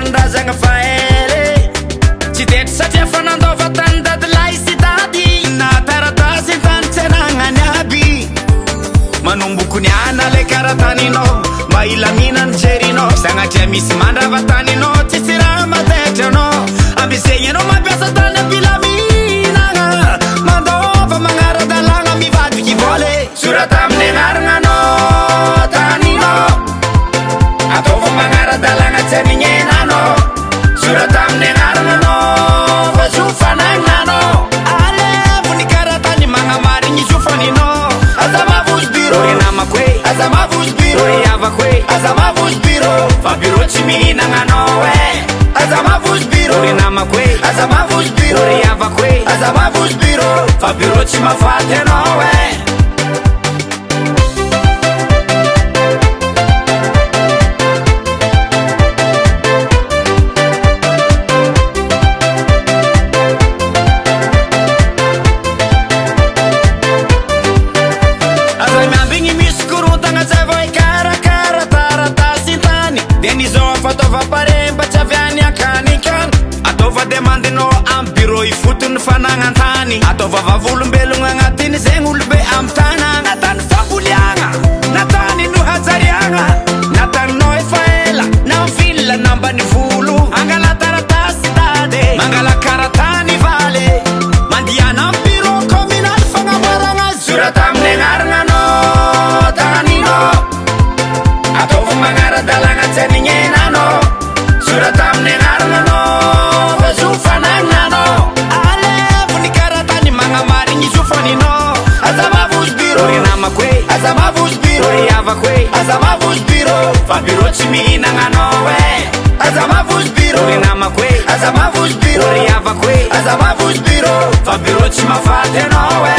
tanindrazagna fa ela e. Tsy detry satria fa nandova tany dadilahy sy dady. Na taratasy tany tsy anagnany aby. Manomboko niana le karataninao mba hilamina ny jerinao. Sagnatria misy mandrava taninao, tsisy raha mataitra anao. Ambisegny anao mampiasa tany am-pilaminagna. Mandova magnara-dalàgna mivadiky vola e. Sorata amin'ny agnaragnanao taninao. Ataova magnara-dalàgna tsy anignenanao. Sorata amin'ny agnaragnanao fa zo fanagnanao. Alevo ny karatany magnamarigny zo faninao. Aza mavozo bureau ry namako e. Aza mavozo bureau ry havako e. Aza mavozo bureau fa bureau tsy mihinagna anao e. Aza mavozo bureau ry namako e. Aza mavozo bureau ry havako e. Aza mavozo bureau fa bureau tsy mahafaty anao e. Aza miambigny misy korontagna zay vao hikarakara taratasy tany. De nizao fataova pare mba tsy avy any ankanikany. Ataova demandinao amy bureau ifotony fanagnan-tany. Ataova vavolombelogno agnatiny zegny olobe amy tanagna. Na tany fampoliagna, na tany nohajariagna, na taninao efa ela, na ville na ambanivolo. Angala taratasy dade, mangala karatany valy. Mandiana amy bureau communal fagnamboaragna azy. Sorata amin'ny agnaragnanao taninao. Ataova magnara-dalàgna tsy anignenanao. Sorata amin'ny agnaragnanao fa zo fanagnanao. Alevo ny karatany magnamarigny zo faninao. Aza mavozo bureau ry namako e. Aza mavozo bureau ry havako e. Aza mavozo bureau fa bureau tsy mihinagna anao e. Aza mavozo bureau ry namako e. Aza mavozo bureau ry havako e. Aza mavozo bureau fa bureau tsy mahafaty anao e.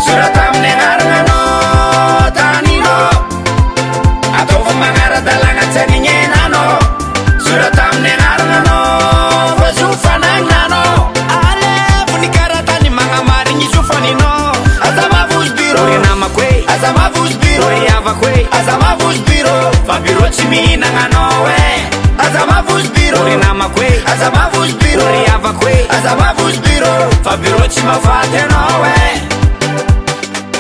Sorata amin'ny agnaragnanao taninao. Ataova magnara-dalàgna tsy anignenanao. Sorata amin'ny agnaragnanao fa zo fanagnanao. Alevo ny karatany magnamarigny zo faninao. Aza mavozo bureau ry namako e. Aza mavozo bureau ry havako e. Aza mavozo bureau fa bureau tsy mihinagna anao e. Aza mavozo bureau ry namako e. Aza mavozo bureau ry havako e. Aza mavozo bureau fa bureau tsy mahafaty anao e.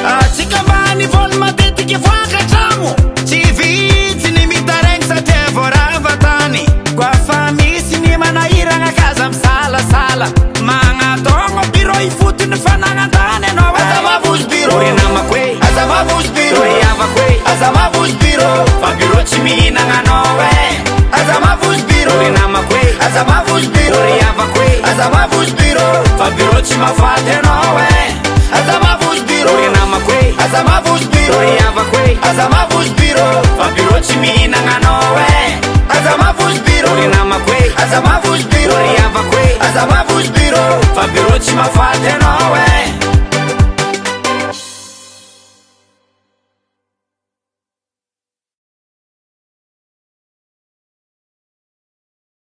Atsika ambany voly matetiky voakatramo. Tsy vitsy ny mitaregny satria voarava tany. Koa fa misy ny manahiragna kaza misalasala. Magnatogno bureau ifotony fanagnan-tany anao e. Aza mavozo bureau ry namako e. Aza mavozo bureau ry havako e. Aza mavozo bureau fa bureau tsy mihinagna anao e. Aza mavozo bureau ry namako e. Aza mavozo bureau ry havako e. Aza mavozo bureau fa bureau tsy mahafaty anao e. Aza mavozo bureau ry namako e. Aza mavozo bureau ry havako e. Aza mavozo bureau fa bureau tsy mihinagna anao e. Aza mavozo bureau ry namako e. Aza mavozo bureau ry havako e. Aza mavozo bureau fa bureau tsy mahafaty.